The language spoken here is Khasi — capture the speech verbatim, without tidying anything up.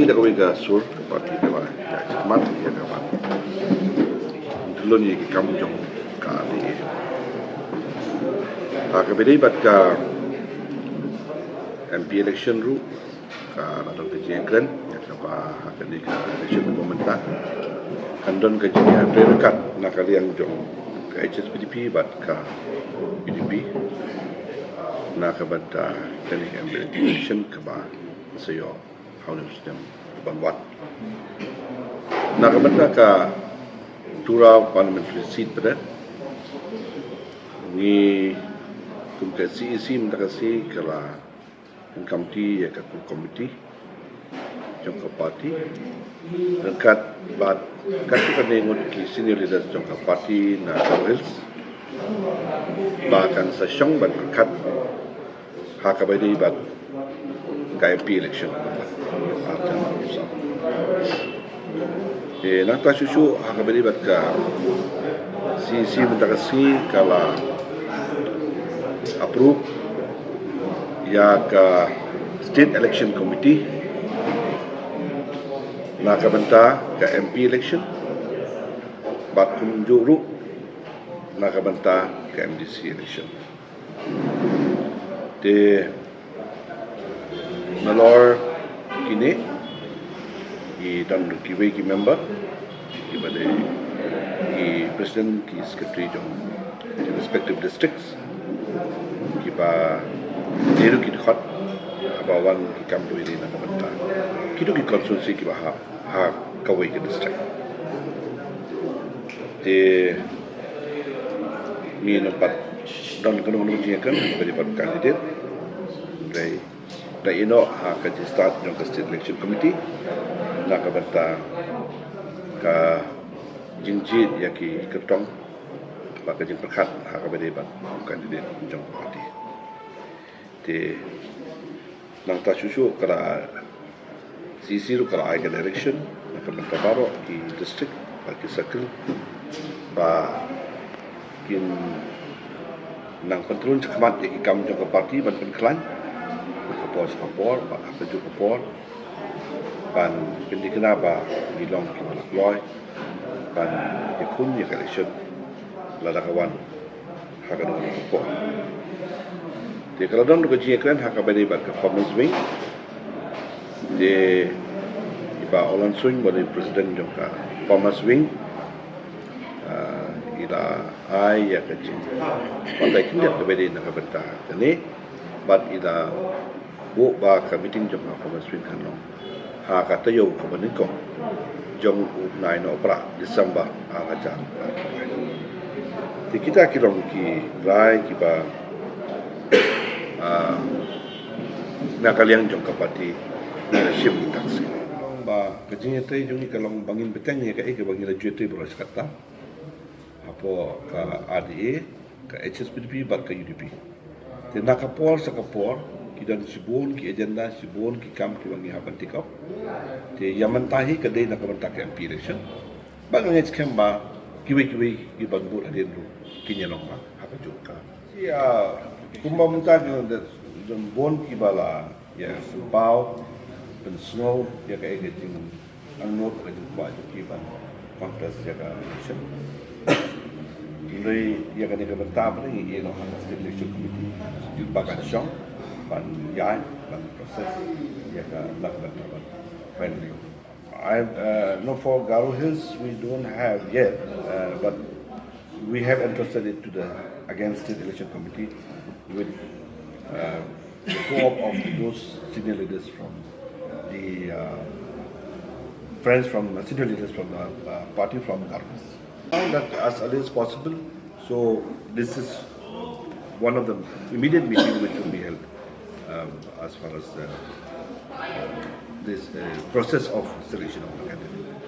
Da kawei ka sur ka party ka la ïa ka mat ïa ka mat. Ntlun ïa ki kam jong ka R D A. Ha kaba ïadei bad ka M P election ruh ka la don ka jingkren ïa kaba ha kane ka election kaba mynta kan don ka jingïatrei ryngkat na ka liang jong ka H S P D P bad ka U D P na ka bynta kane ka M P election kaba sa ïoh ha u snem ban wan. Na ka bynta ka Tura Parliamentary Seat pat, ngi kum ka C E C mynta ka sngi ka la pynkamti ïa ka core committee jong ka party ryngkat bad katto katne ngut ki senior leaders jong ka party na Garo Hills ba kan sa shong ban pyrkhat ha kaba ïadei bad ka M P election. Te nangta shuh shuh ha kaba ïadei bad ka C E C mynta ka sngi ka la approve ïa ka State Election Committee na ka bynta ka M P election bad kumjuh ruh na ka bynta ka M D C election. Te nalor kine ki don kiwei ki member kiba dei ki president, ki secretary jong ki respective districts kiba dei ruh ki dkhot haba wan ki kam dei na ka bynta kito ki constituency kiba ha ha kawei ka district. Te ngi nang pat don kano kano jingïakren bad bad candidate. Dei da ïehnoh ha ka jingstad jong ka State Election Committee na ka bynta ka jingjied ïa ki kyrtong bad ka jingpyrkhat ha kaba ïadei bad candidate jong ka party. Te nangta shuh shuh ka la C E C ruh ka la ai ka direction na ka bynta baroh ki district bad ki circle ba kin nang pyntrun shakhmat ïa ki kam jong ka party ban pynkhlaiñ ha ka por sha ka por bad ha kajuh ka por ban pynthikna ba ngi long kiba la kloi ban ïakhun ïa ka election lada ka wan ha kano kano ka por. Te ka la don ruh ka jingïakren ha kaba ïadei bad ka Farmers Wing. Te i Bah Olan Suin ba dei president jong ka Farmers Wing, ah, i la ai ïa ka jingbatai khyndiat kaba ïadei na ka bynta kane bad i la buh ba ka meeting jong ka Farmers Wing kan long ha ka taïew kaba nyngkong jong u bnai Nohprah, December ar hajar arphew wei. Te kita ki long ki rai kiba, ah, na ka liang jong ka party ngi la shim mynta ka sngi. Ba ka jingïatrei jong ngi ka long ba ngin bteng ïa kaei kaba ngi la ju ïatrei baroh shi katta hapoh ka R D A, ka H S P D P bad ka U D P. Te na ka por sha ka por ki don shibun ki agenda, shibun ki kam kiba ngi hap ban take up. Te ïa mynta hi ka dei na ka bynta ka M P election. Ba nga ngeit skhem ba kiwei kiwei kiban bud hadien ruh kin ïa long ba ha kajuh ka. Ïa kumba mynta ki don bun kiba la ïa sngewbha pynsngew ïa kaei ka jing angnud ka jingkwah jong ki ban contest ïa ka election. Hynrei ïa kane ka bynta ba ngi ïa long ha ka State Election Committee jong ba kan shong ban ïaid ban process ïa ka lak ban ban finally. I, uh, no, for Garo Hills we don't have yet, uh, but we have entrusted it to the again State Election Committee with, uh, the co-op of those senior leaders from the, uh, friends from, uh, senior leaders from the, uh, party from Garo Hills. That as early as possible. So this is one of the immediate meeting which will be held, um, as far as, uh, this, uh, process of selection of the candidate.